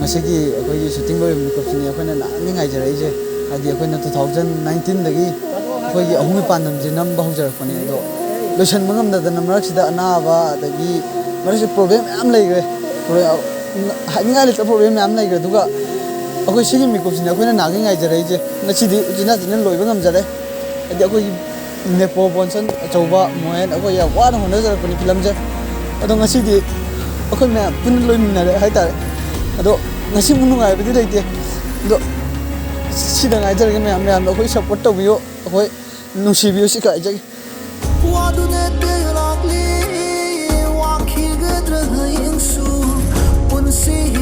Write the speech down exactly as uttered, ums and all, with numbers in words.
ꯉꯁꯤꯒꯤ ꯑꯩꯈꯣꯏꯒꯤ ꯁꯨꯇꯤꯡ ꯂꯣꯏꯕ ꯃꯤꯀꯨꯞꯁꯤꯅꯤ ꯑꯩꯈꯣꯏꯅ ꯅꯍꯥꯟꯗꯒꯤ ꯉꯥꯏꯖꯔꯛꯏꯁꯦ꯫ ꯍꯥꯏꯗꯤ ꯑꯩꯈꯣꯏꯅ ꯇꯨ ꯊꯥꯎꯖꯟ ꯅꯥꯏꯟꯇꯤꯟꯗꯒꯤ ꯑꯩꯈꯣꯏꯒꯤ ꯑꯍꯨꯝꯒꯤ ꯄꯥꯟꯗꯝꯁꯦ ꯅꯝꯕ ꯍꯧꯖꯔꯛꯄꯅꯦ, ꯑꯗꯣ ꯂꯣꯏꯁꯤꯟꯕ ꯉꯝꯗꯗꯅ ꯃꯔꯛꯁꯤꯗ ꯑꯅꯥꯕ, ꯑꯗꯒꯤ ꯃꯔꯛꯁꯤꯗ ꯄ꯭ꯔꯣꯕ꯭ꯂꯦꯝ ꯃꯌꯥꯝ ꯂꯩꯈ꯭ꯔꯦ꯫ ꯄ꯭ꯔꯣꯕ꯭ꯂꯦꯝ, ꯍꯥꯏꯅꯤꯡꯉꯥꯏ ꯂꯩꯇꯕ ꯄ꯭ꯔꯣꯕ꯭ꯂꯦꯝ ꯃꯌꯥꯝ ꯂꯩꯈ꯭ꯔꯦ꯫ ꯑꯗꯨꯒ ꯑꯩꯈꯣꯏ ꯁꯤꯒꯤ ꯃꯤꯀꯨꯞꯁꯤꯅꯤ ꯑꯩꯈꯣꯏꯅ ꯅꯍꯥꯟꯗꯒꯤ ꯉꯥꯏꯖꯔꯛꯏꯁꯦ꯫ ꯉꯁꯤꯗꯤ ꯎꯆꯤꯟ ꯅꯥꯆꯤꯟꯅ ꯂꯣꯏꯕ ꯉꯝꯖꯔꯦ꯫ ꯍꯥꯏꯗꯤ ꯑꯩꯈꯣꯏꯒꯤ ꯅꯦꯄꯣ ꯕꯣꯟꯁꯟ ꯑꯆꯧꯕ ꯃꯣꯍꯦꯟ, ꯑꯩꯈꯣꯏ ꯌꯥꯝ ꯋꯥꯅ ꯍꯣꯠꯅꯖꯔꯛꯄꯅꯤ ꯐꯤꯂꯝꯁꯦ꯫ ꯑꯗꯣ ꯉꯁꯤꯗꯤ ꯑꯩꯈꯣꯏ ꯃꯌꯥꯝ ꯄꯨꯟꯅ ꯂꯣꯏꯃꯤꯟꯅꯔꯦ ꯍꯥꯏꯇꯥꯔꯦ꯫ ꯑꯗꯣ ꯉꯁꯤꯃꯨꯛ ꯅꯨꯡꯉꯥꯏꯕꯗꯤ ꯂꯩꯇꯦ꯫ ꯑꯗꯣ ꯁꯤꯗ ꯉꯥꯏꯖꯔꯒꯦ ꯃꯌꯥꯝ, ꯃꯌꯥꯝꯅ ꯑꯩꯈꯣꯏ ꯁꯞꯄꯣꯔꯠ ꯇꯧꯕꯤꯌꯨ, ꯑꯩꯈꯣꯏ ꯅꯨꯡꯁꯤꯕꯤꯌꯨ, ꯁꯤ ꯍꯥꯏꯖꯒꯦ꯫ ꯋꯥꯗꯨꯅ ꯇꯦꯜꯂꯛꯂꯤ, ꯋꯥꯈꯤꯒꯗ꯭ꯔꯥ ꯍꯌꯦꯡꯁꯨ? ꯄꯨꯟꯁꯤ